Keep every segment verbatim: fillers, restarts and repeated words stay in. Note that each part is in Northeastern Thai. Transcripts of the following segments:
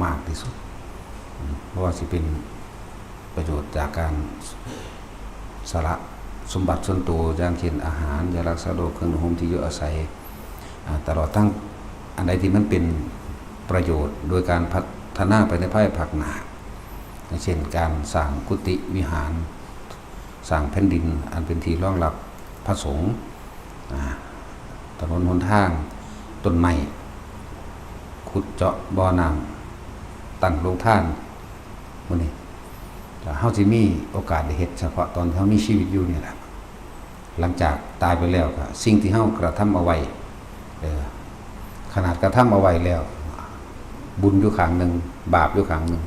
มากที่สุด อืม เพราะว่าสิเป็นประโยชน์จากการสละสมบัติส่วนตัว อย่างเช่นอาหาร ยารักษาโรค เครื่องนุ่งห่ม ที่อยู่อาศัย อ่า ตลอดทั้งอันใดที่มันเป็นประโยชน์โดยการพัฒนาไปในภายภาคหน้า อย่างเช่นการสร้างกุฏิวิหาร สร้างแผ่นดินอันเป็นที่รองรับพระสงฆ์ อ่า ถนนหนทาง ต้นไม้ ขุดเจาะบ่อน้ำ ตั้งโรงทาน หมู่นี้ เฮาสิมีโอกาสได้เฮ็ดเฉพาะตอนที่เฮามีชีวิตอยู่นี่แหละ หลังจากตายไปแล้วก็สิ่งที่เฮากระทำเอาไว้ เออ ขนาดกระทำเอาไว้แล้ว บุญอยู่ข้างหนึ่ง บาปอยู่ข้างหนึ่ง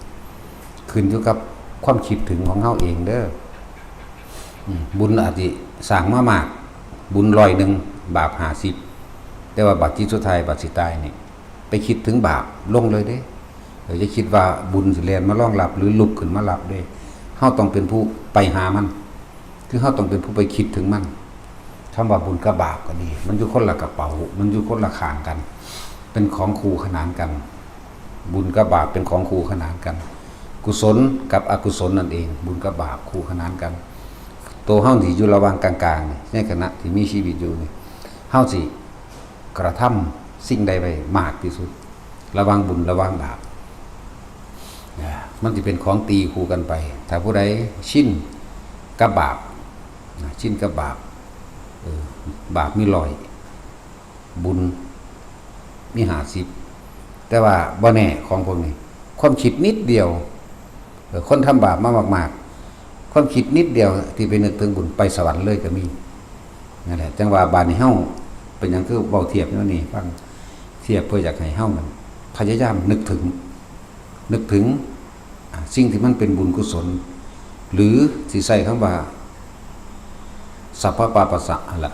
ขึ้นอยู่กับความคิดถึงของเฮาเองเด้อ อืม บุญอาจสิสร้างมามาก บุญร้อยหนึ่ง บาปห้าสิบ แต่ว่าบัดจิตสุดท้าย บัดสิตายนี่ ไปคิดถึงบาปลงเลยเด้ เออ อย่าคิดว่าบุญสิแล่นมารองรับหรือลุกขึ้นมารับเด้ เฮาต้องเป็นผู้ไปหามัน คือเฮาต้องเป็นผู้ไปคิดถึงมัน คำว่าบุญกับบาปก็ดี มันอยู่คนละกระเป๋า มันอยู่คนละข้างกัน เป็นของคู่ขนานกัน บุญกับบาปเป็นของคู่ขนานกัน กุศลกับอกุศลนั่นเอง บุญกับบาปคู่ขนานกัน ตัวเฮาที่อยู่ระหว่างกลางๆนี่ ในขณะที่มีชีวิตอยู่นี่ เฮาสิกระทำสิ่งใดไว้มากที่สุด ระหว่างบุญระหว่างบาป อ่า มันสิเป็นของตีคู่กันไป ถ้าผู้ใดชินกับบาป นะ ชินกับบาป เออ บาปมีร้อย บุญมีห้าสิบ แต่ว่าบ่แน่ของพวกนี้ ความคิดนิดเดียว เออ คนทำบาปมามากๆ ความคิดนิดเดียวที่ไปนึกถึงบุญ ไปสวรรค์เลยก็มี นั่นแหละ จั่งว่าบาดนี้เฮาเป็นหยังคือเว้าเทียบแนวนี้ฟัง เทียบเพื่ออยากให้เฮามันพยายามนึกถึง นึกถึง อ่า สิ่งที่มันเป็นบุญกุศล หรือสิใช้คำว่า สัพพะปาปัสสะหั่นล่ะ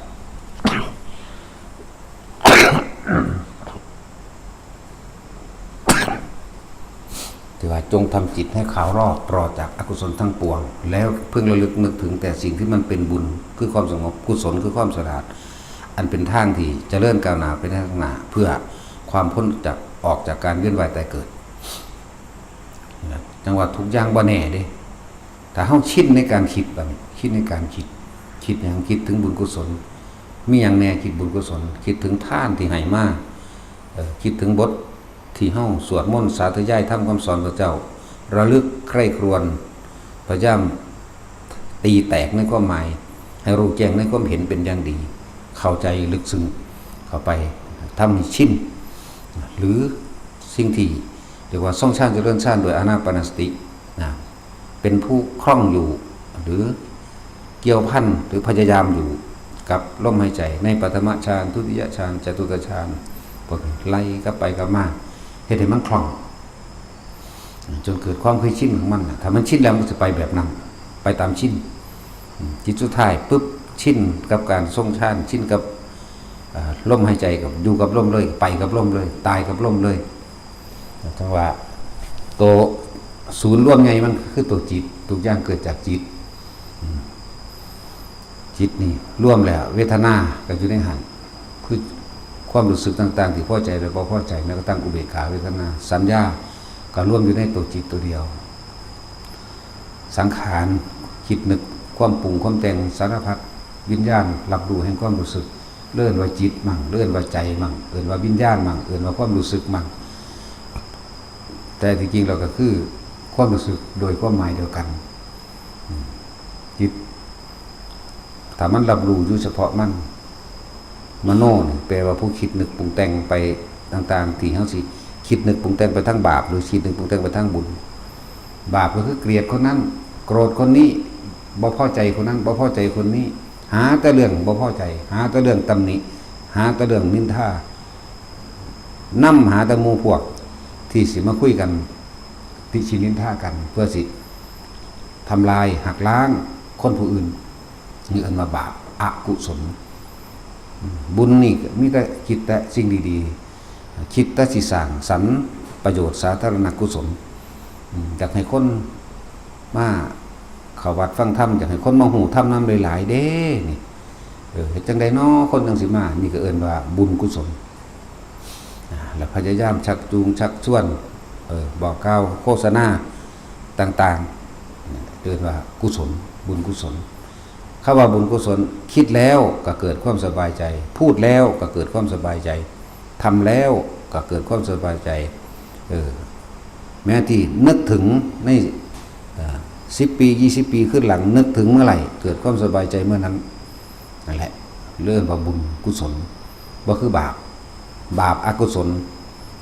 ที่ว่าจงทำจิตให้ขาวรอบปลอดจากอกุศลทั้งปวง แล้วเพิ่งระลึกนึกถึงแต่สิ่งที่มันเป็นบุญ คือความสงบ กุศลคือความฉลาด อันเป็นทางที่เจริญก้าวหน้าไปในข้างหน้า เพื่อความพ้นจาก ออกจากการเวียนว่ายตายเกิด นะ จั่งว่าทุกอย่างบ่แน่เด้ ถ้าเฮาชินในการคิดบัดนี้ คิดในการคิด คิดหยัง คิดถึงบุญกุศล มีหยังแน่ คิดบุญกุศล คิดถึงทานที่ให้มา เอ่อ คิดถึงบทที่เฮาสวดมนต์สาธยายธรรมคำสอนพระเจ้า ระลึกใคร่ครวญ พยายามตีแตกในความหมาย ให้รู้แจ้งในความเห็นเป็นอย่างดี เข้าใจลึกซึ้งเข้าไป ทำให้ชิน หรือสิ่งที่เรียกว่าทรงฌานเจริญฌานโดยอานาปานสติ นะ เป็นผู้คล่องอยู่ หรือเกี่ยวพันหรือพยายามอยู่กับลมหายใจในปฐมฌาน ทุติยฌาน จตุตฌาน พวกนี้ไล่กลับไปกลับมา เฮ็ดให้มันคล่อง จนเกิดความเคยชินของมันน่ะ ถ้ามันชินแล้วมันก็จะไปแบบนั้น ไปตามชิน อืม จิตสุดท้ายปุ๊บ ชินกับการทรงฌาน ชินกับ อ่า ลมหายใจ กับอยู่กับลมเลย ไปกับลมเลย ตายกับลมเลย จั่งว่าตัวศูนย์รวมใหญ่มันคือตัวจิต ทุกอย่างเกิดจากจิต อืม จิตนี่รวมแล้ว เวทนาก็อยู่ในหั่น คือความรู้สึกต่างๆ ที่พอใจและบ่พอใจ แม้กระทั่งอุเบกขาเวทนา สัญญาก็รวมอยู่ในตัวจิตตัวเดียว สังขาร คิดนึก ความปรุงความแต่งสารพัด วิญญาณ รับรู้แห่งความรู้สึก เอิ้นว่าจิตมั่ง เอิ้นว่าใจมั่ง เอิ้นว่าวิญญาณมั่ง เอิ้นว่าความรู้สึกมั่ง แต่ที่จริงแล้วก็คือความรู้สึกโดยความหมายเดียวกัน อืม จิต ถ้ามันรับรู้อยู่เฉพาะมัน มโนนี่แปลว่าผู้คิดนึกปรุงแต่งไปต่างๆ ที่เฮาสิคิดนึกปรุงแต่งไปทางบาป หรือคิดนึกปรุงแต่งไปทางบุญ บาปก็คือเกลียดคนนั้น โกรธคนนี้ บ่พอใจคนนั้น บ่พอใจคนนี้ หาแต่เรื่องบ่พอใจ หาแต่เรื่องตำหนิ หาแต่เรื่องนินทา นำหาแต่หมู่พวกที่สิมาคุยกัน ติชินนินทากัน เพื่อสิทำลายหักล้างคนผู้อื่น นี่เอิ้นว่าบาป อกุศล บุญนี่ก็มีแต่คิดแต่สิ่งดีๆ คิดแต่สิสร้างสรรค์ประโยชน์สาธารณกุศล อืม อยากให้คนมาเข้าวัดฟังธรรม อยากให้คนมาฮู้ธรรมนำหลายๆ เด้ นี่ เออ เฮ็ดจั่งใดน้อคนจั่งสิมา นี่ก็เอิ้นว่าบุญกุศล อ่า แล้วพยายามชักจูงชักชวน เออ บอกกล่าวโฆษณาต่างๆ เรียกว่ากุศล บุญกุศล คำว่าบุญกุศล คิดแล้วก็เกิดความสบายใจ พูดแล้วก็เกิดความสบายใจ ทำแล้วก็เกิดความสบายใจ เออ แม้ที่นึกถึงใน เอ่อ สิบปี ยี่สิบปีขึ้นหลัง นึกถึงเมื่อไหร่ เกิดความสบายใจเมื่อนั้น นั่นแหละ เรื่องว่าบุญกุศล บ่คือบาป บาปอกุศล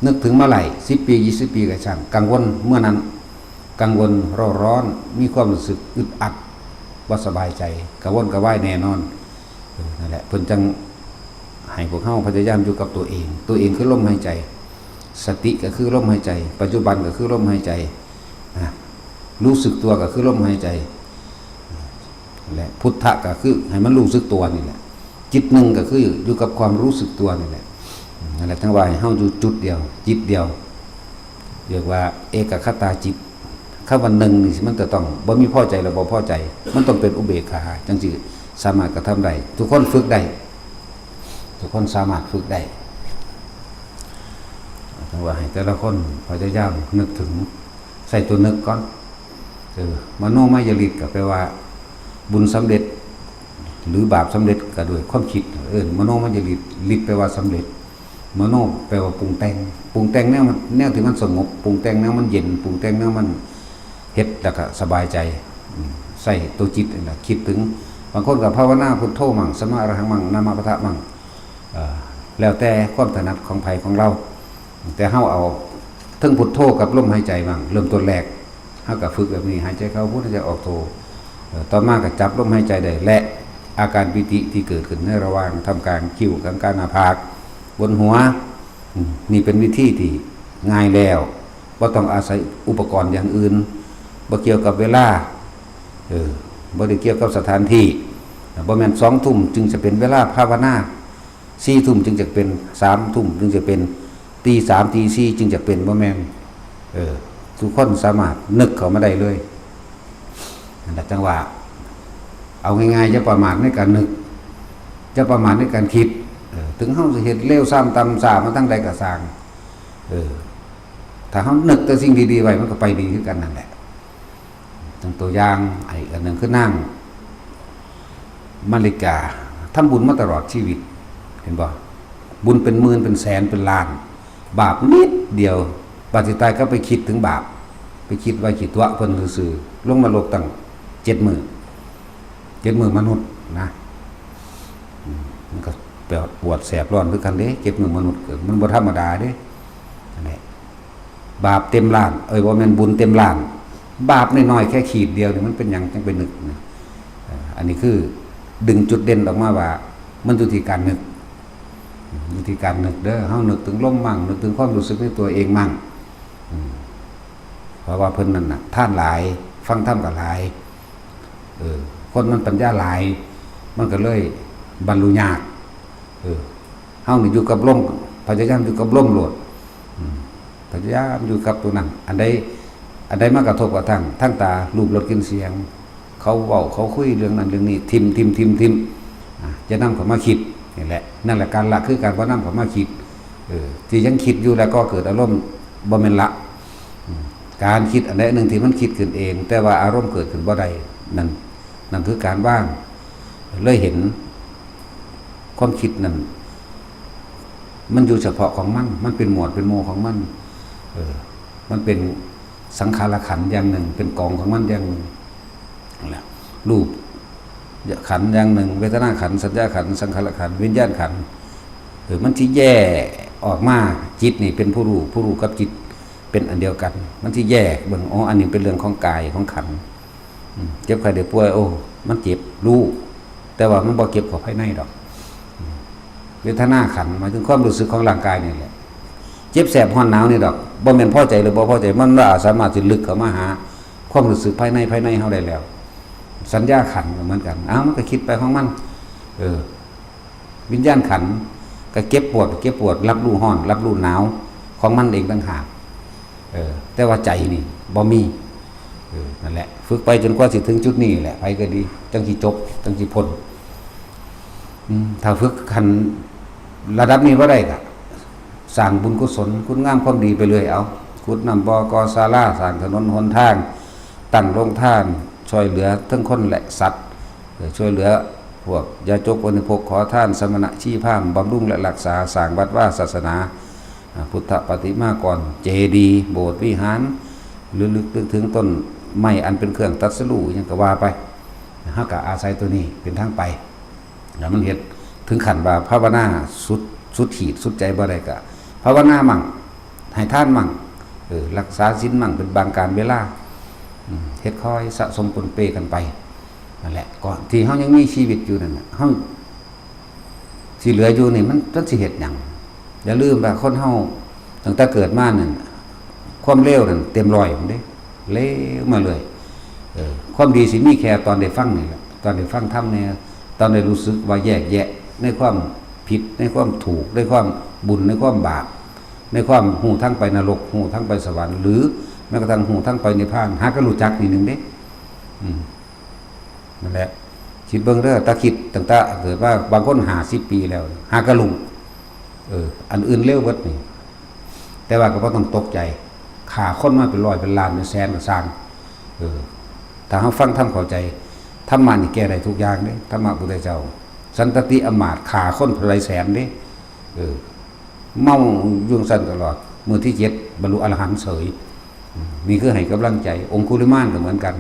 นึกถึงเมื่อไหร่ สิบปี ยี่สิบปีก็ช่าง กังวลเมื่อนั้น กังวลเร่าร้อน มีความรู้สึกอึดอัด บ่สบายใจ กระวนกระวายแน่นอน เออ นั่นแหละ เพิ่นจั่งให้พวกเฮาพยายามอยู่กับตัวเอง ตัวเองคือลมหายใจ สติก็คือลมหายใจ ปัจจุบันก็คือลมหายใจ นะ รู้สึกตัวก็คือลมหายใจ และพุทธะก็คือให้มันรู้สึกตัวนี่แหละ จิตหนึ่งก็คืออยู่กับความรู้สึกตัวนี่แหละ นั่นแหละ ทั้งว่าให้เฮาอยู่จุดเดียว จิตเดียว เรียกว่าเอกคตาจิต คำว่าหนึ่งนี่มันจะต้องบ่มีพอใจและบ่พอใจ มันต้องเป็นอุเบกขา จั่งสิสามารถกระทำได้ ทุกคนฝึกได้ ทุกคนสามารถฝึกได้ ทั้งว่าให้แต่ละคนพยายามนึกถึง ใส่ตัวนึกก่อน เออ มโนมยฤทธิ์ก็แปลว่า บุญสำเร็จ หรือบาปสำเร็จก็ด้วยความคิด เออ มโนมยฤทธิ์ ฤทธิ์แปลว่าสำเร็จ มโนแปลว่าปรุงแต่ง ปรุงแต่งแนวมัน แนวที่มันสงบ ปรุงแต่งแนวมันเย็น ปรุงแต่งแนวมันเฮ็ดแล้วก็สบายใจ อืม ใส่ตัวจิตนั่นแหละ คิดถึง บางคนก็ภาวนาพุทโธมั่ง สมาอรหังมั่ง นะโมพุทธะมั่ง เอ่อ แล้วแต่ความถนัดของไผของเรา แต่เฮาเอาเทิงพุทโธกับลมหายใจมั่ง เริ่มต้นแรก เฮาก็ฝึกแบบนี้ หายใจเข้าพุท หายใจออกโธ เอ่อ ต่อมาก็จับลมหายใจได้ และอาการปีติที่เกิดขึ้นในระหว่างท่ามกลางคิ้ว กลางๆ หน้าผาก บนหัว อืม นี่เป็นวิธีที่ง่ายแล้ว บ่ต้องอาศัยอุปกรณ์อย่างอื่น บ่เกี่ยวกับเวลา เออ บ่ได้เกี่ยวกับสถานที่ บ่แม่นสองทุ่มจึงจะเป็นเวลาภาวนา สี่ทุ่มจึงจะเป็น สามทุ่มจึงจะเป็น ตีสาม ตีสี่จึงจะเป็น บ่แม่น เออ ทุกคนสามารถนึกเข้ามาได้เลย นั่นแหละจั่งว่า เอาง่ายๆ อย่าประมาทในการนึก อย่าประมาทในการคิด เออ ถึงเฮาสิเฮ็ดเลวทรามต่ำซามมาทางใดก็ซ่าง เออ ถ้าเฮานึกแต่สิ่งดีๆ ไว้ มันก็ไปดีคือกันนั่นแหละ ยกตัวอย่าง อีกอันหนึ่งคือนางมาริกา ทำบุญมาตลอดชีวิต เห็นบ่ บุญเป็นหมื่น เป็นแสน เป็นล้าน บาปนิดเดียว บาดสิตายก็ไปคิดถึงบาป ไปคิดว่าขี้ตั๋วเพิ่นซื่อๆ ลงนรกตั้งเจ็ดมื้อ เจ็ดมื้อมนุษย์นะ อืม มันก็ปวดแสบร้อนคือกันเด้ เจ็ดมื้อมนุษย์ มันบ่ธรรมดาเด้ นั่นแหละ บาปเต็มล้าน เอ้ย บ่แม่นบุญเต็มล้าน บาปน้อยๆ แค่ขีดเดียวนี่มันเป็นหยังจั่งไปนึกนะ เอ่อ อันนี้คือดึงจุดเด่นออกมาว่า มันอยู่ที่การนึก อยู่ที่การนึกเด้อ เฮานึกถึงลมมั่ง นึกถึงความรู้สึกในตัวเองมั่ง อืม เพราะว่าเพิ่นนั่นน่ะ ทานหลาย ฟังธรรมก็หลาย เออ คนมันปัญญาหลาย มันก็เลยบรรลุยาก เออ เฮานี่อยู่กับลม พยายามอยู่กับลมโลด อืม พยายามอยู่กับตัวนั้น อันใด อันใดมากระทบกระทั่ง ทางตา รูป รส กลิ่น เสียง เขาเว้า เขาคุยเรื่องนั้นเรื่องนี้ ทิ่ม ทิ่ม ทิ่ม ทิ่ม อ่ะ จะนำเข้ามาคิด นี่แหละ นั่นแหละ การละคือการบ่นำเข้ามาคิด เออ ที่ยังคิดอยู่แล้วก็เกิดอารมณ์ บ่แม่นละ อืม การคิดอันใดอันหนึ่งที่มันคิดขึ้นเอง แต่ว่าอารมณ์เกิดขึ้นบ่ได้ นั่น นั่นคือการวาง เลยเห็น ความคิดนั่น มันอยู่เฉพาะของมัน มันเป็นหมวดเป็นหมู่ของมัน เออ มันเป็นสังขารขันธ์อย่างหนึ่ง เป็นกองของมันอย่างหนึ่ง นั่นแหละ รูปขันธ์อย่างหนึ่ง เวทนาขันธ์ สัญญาขันธ์ สังขารขันธ์ วิญญาณขันธ์ เออ มันสิแยกออกมา จิตนี่เป็นผู้รู้ ผู้รู้กับจิตเป็นอันเดียวกัน มันสิแยกเบิ่ง อ๋อ อันนี้เป็นเรื่องของกายของขันธ์ อืม เจ็บไข้ได้ป่วย โอ้ มันเจ็บ รู้ แต่ว่ามันบ่เจ็บเข้าภายในดอก อืม เวทนาขันธ์ หมายถึงความรู้สึกของร่างกายนี่แหละ เจ็บแสบร้อนหนาวนี่ดอก บ่แม่นพอใจหรือบ่พอใจ มันว่าสามารถสิลึกเข้ามาหา ความรู้สึกภายใน ภายในเฮาได้แล้ว สัญญาขันธ์ก็เหมือนกัน อ้าว มันก็คิดไปของมัน เออ วิญญาณขันธ์ก็เจ็บปวด เจ็บปวด รับรู้ร้อน รับรู้หนาว ของมันเองต่างหาก เออ แต่ว่าใจนี่บ่มี เออ นั่นแหละ ฝึกไปจนกว่าสิถึงจุดนี้แหละ ไผก็ดี จั่งสิจบ จั่งสิพ้น อืม ถ้าฝึกขั้นระดับนี้บ่ได้ก็สร้างบุญกุศล คุณงามความดีไปเรื่อยเอา ขุดน้ำบ่อ ก่อศาลา สร้างถนนหนทาง ตั้งโรงทาน ช่วยเหลือทั้งคนและสัตว์ เอ่อ ช่วยเหลือพวกยาจกบริโภค ขอทาน สมณะชีพราหมณ์ บำรุงและรักษา สร้างวัดวาศาสนา อ่า พุทธปฏิมากรณ์ เจดีย์ โบสถ์วิหาร หรือลึกนึกถึงต้นไม้อันเป็นเครื่องตรัสรู้ อิหยังก็ว่าไป เฮาก็อาศัยตัวนี้เป็นทางไป แล้วมันเฮ็ดถึงขั้นว่าภาวนาสุด สุดขีดสุดใจบ่ได้ก็ภาวนามั่ง ให้ทานมั่ง เออ รักษาศีลมั่งเป็นบางกาลเวลา อืม เฮ็ดคอยสะสมปนเปกันไป นั่นแหละ ก่อนที่เฮายังมีชีวิตอยู่นั่นน่ะ เฮาสิเหลืออยู่นี่มัน มันสิเฮ็ดหยัง อย่าลืมว่าคนเฮาตั้งแต่เกิดมานั่น ความเลวนั่นเต็มร้อยพุ้นเด้ เลวมาเลย เออ ความดีสิมีแค่ตอนได้ฟังนี่แหละ ตอนได้ฟังธรรมแหน่ ตอนได้รู้สึกว่าแยกแยะในความผิด ในความถูก ในความบุญ ในความบาป ในความฮู้ทางไปนรก ฮู้ทางไปสวรรค์ หรือแม้กระทั่งฮู้ทางไปนิพพาน หาก็ฮู้จักนี่หนึ่งเด้ อืม นั่นแหละ คิดเบิ่งเด้อ ตาคิดตั้งแต่เกิดมา บางคนห้าสิบปีแล้ว หาก็ฮู้ เออ อันอื่นเร็วเบิดนี่ แต่ว่าก็บ่ต้องตกใจ ฆ่าคนมาเป็นร้อยเป็นล้านเป็นแสนก็ซ่าง เออ ถ้าเฮาฟังธรรมเข้าใจ ธรรมะนี่แก้ได้ทุกอย่างเด้ ธรรมะพุทธเจ้า สันตติอำมาตย์ ฆ่าคนเป็นหลายแสนเด้ เออ เมาอยู่จั่งซั่นตลอด มื้อที่เจ็ดบรรลุอรหันต์เฉย อืม นี่คือให้กำลังใจ องคุลิมานก็เหมือนกัน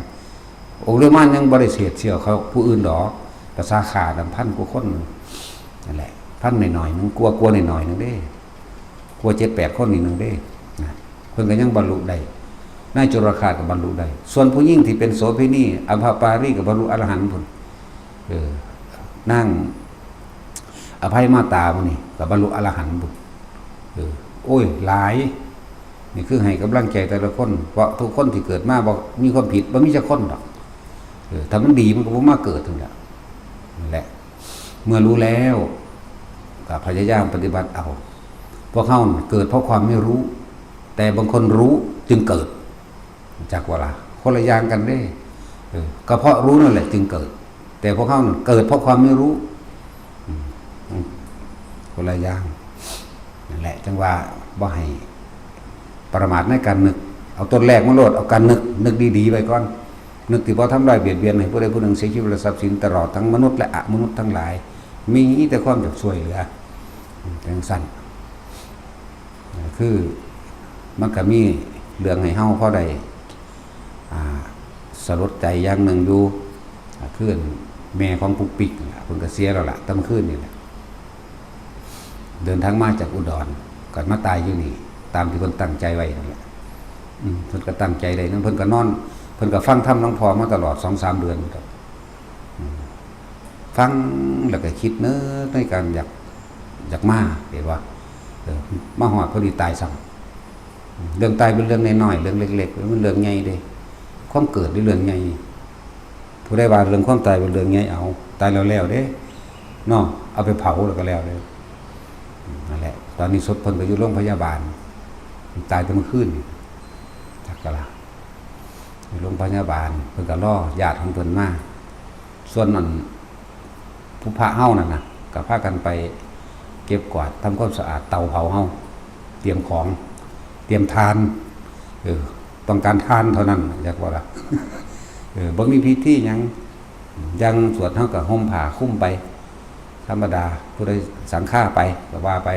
องคุลิมานยังบ่ได้เสียดเสี้ยวเขาผู้อื่นดอก ภาษาฆ่าดำพันกว่าคน นั่นแหละ พันหน่อยๆหนึ่ง กลัว กลัวหน่อยๆหนึ่งเด้ กลัวเจ็ดแปดคนนี่หนึ่งเด้ นะ เพิ่นก็ยังบรรลุได้ นายจุลคาสก็บรรลุได้ ส่วนผู้หญิงที่เป็นโสเภณี อำพปารีก็บรรลุอรหันต์พุ้น เออ นางอภัยมาตาหมู่นี่ก็บรรลุอรหันต์พุ้น เออ โอ้ย หลาย นี่คือให้กำลังใจแต่ละคน เพราะทุกคนที่เกิดมาบ่มีความผิด บ่มีจักคนดอก เออ ถ้ามันดีมันก็บ่มาเกิดนั่นแหละ นั่นแหละ เมื่อรู้แล้ว ก็พยายามปฏิบัติเอา พวกเฮาน่ะเกิดเพราะความไม่รู้ แต่บางคนรู้จึงเกิด จักว่าล่ะ คนละอย่างกันเด้ เออ ก็เพราะรู้นั่นแหละจึงเกิด แต่พวกเฮานั่นเกิดเพราะความไม่รู้ อืม อืม คนละอย่าง นั่นแหละ จั่งว่าบ่ให้ประมาทในการนึก เอาต้นแรกมาโลด เอาการนึก นึกดีๆไว้ก่อน นึกที่บ่ทำร้ายเบียดเบียนให้ผู้ใดผู้หนึ่งเสียชีวิตและทรัพย์สิน ตลอดทั้งมนุษย์และอมนุษย์ทั้งหลาย มีแต่ความอยากช่วยเหลือ อืม จั่งซั่น คือมันก็มีเรื่องให้เฮาพอได้ อ่า สลดใจอย่างหนึ่งอยู่ อ่า คือแม่ของปุ๊กปิ๊กนั่นล่ะ เพิ่นก็เสียแล้วล่ะ แต่เมื่อคืนนี่แหละ เดินทางมาจากอุดร ก็มาตายอยู่นี่ ตามที่เพิ่นตั้งใจไว้นั่นแหละ อืม เพิ่นก็ตั้งใจได้นั่น เพิ่นก็นอน เพิ่นก็ฟังธรรมหลวงพ่อมาตลอดสองสามเดือนครับ อืม ฟังแล้วก็คิดนึกในการอยาก อยากมา เห็นว่า เออ มาฮอดพอดีตายซ้ำ เรื่องตายเป็นเรื่องน้อยๆ เรื่องเล็กๆ มันเรื่องใหญ่เด้ ความเกิดนี่เรื่องใหญ่ ผู้ใดว่าเรื่องความตายเป็นเรื่องใหญ่ เอา ตายแล้วแล้วเด้ เนาะ เอาไปเผาแล้วก็แล้วเลย นั่นแหละ ตอนนี้ศพเพิ่นก็อยู่โรงพยาบาล ตายแต่เมื่อคืนนี่ จักกะละ อยู่โรงพยาบาล เพิ่นก็รอญาติของเพิ่นมา ส่วนอัน ผู้พระเฮานั่นน่ะ ก็พากันไปเก็บกวาดทำความสะอาดเตาเผาเฮา เตรียมของ เตรียมทาน เออ ต้องการทานเท่านั้น อยากว่าล่ะ เออ บ่มีพิธีหยัง อย่างสวดเฮาก็ห่มผ้าคลุมไป ธรรมดา ผู้ใดสังฆาไปก็ว่าไป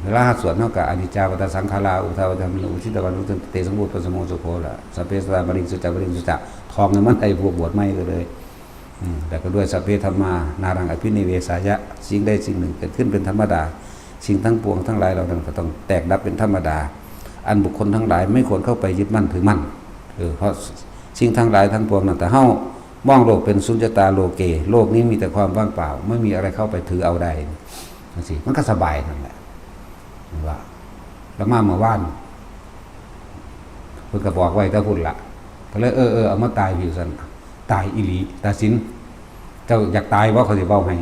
เวลาสวดเฮาก็ อนิจจาวัตตสังขารา อุปาทาวัตตมิ อุปาทิตตาวัตตมิ เตสัง วุปปสมโมสุโข ละ สัพเพสัตตา มะริงสุจะ วะริงสุจะ ท่องให้มันได้ พวกบวชใหม่ก็เลย อืม แล้วก็ด้วย สัพเพธัมมา นารัง อภินิเวสายะ สิ่งใดสิ่งหนึ่งเกิดขึ้นเป็นธรรมดา สิ่งทั้งปวงทั้งหลายเหล่านั้นก็ต้องแตกดับเป็นธรรมดา อันบุคคลทั้งหลายไม่ควรเข้าไปยึดมั่นถือมั่น เออ เพราะสิ่งทั้งหลายทั้งปวงนั้น ถ้าเฮามองโลกเป็นสุญญตาโลเก โลกนี้มีแต่ความว่างเปล่า ไม่มีอะไรเข้าไปถือเอาได้ จั่งซี้ มันก็สบายนั่นแหละ ว่า แล้วมาเมื่อวาน เพิ่นก็บอกไว้แต่พุ้นละ ก็เลย เออ เออ เอามาตายพี้ซั่น ตายอีหลี ตาสิน เจ้าอยากตายบ่ ข้อยสิเว้าให้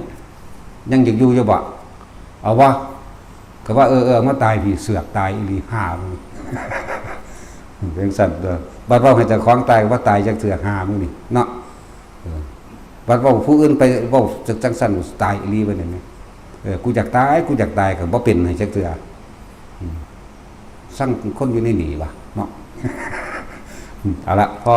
ยังอยากอยู่อยู่บ่ เอาบ่ ก็ว่า เออ เออ เอามาตายพี้ เสือกตายอีหลี ห่ามึง เป็นซั่นเด้อ บัดเว้าให้เจ้าของตาย ก็บ่ตายจักเทื่อ ห่ามึงนี่ เนาะ เออ บัดเว้าผู้อื่นไป เว้าจั่งซั่น ตายอีหลีบัดนี้ เออ กูอยากตาย กูอยากตาย ก็บ่เป็นให้จักเทื่อ อืม สั่งคนอยู่ในนี่วะเนาะ เอาละ พอ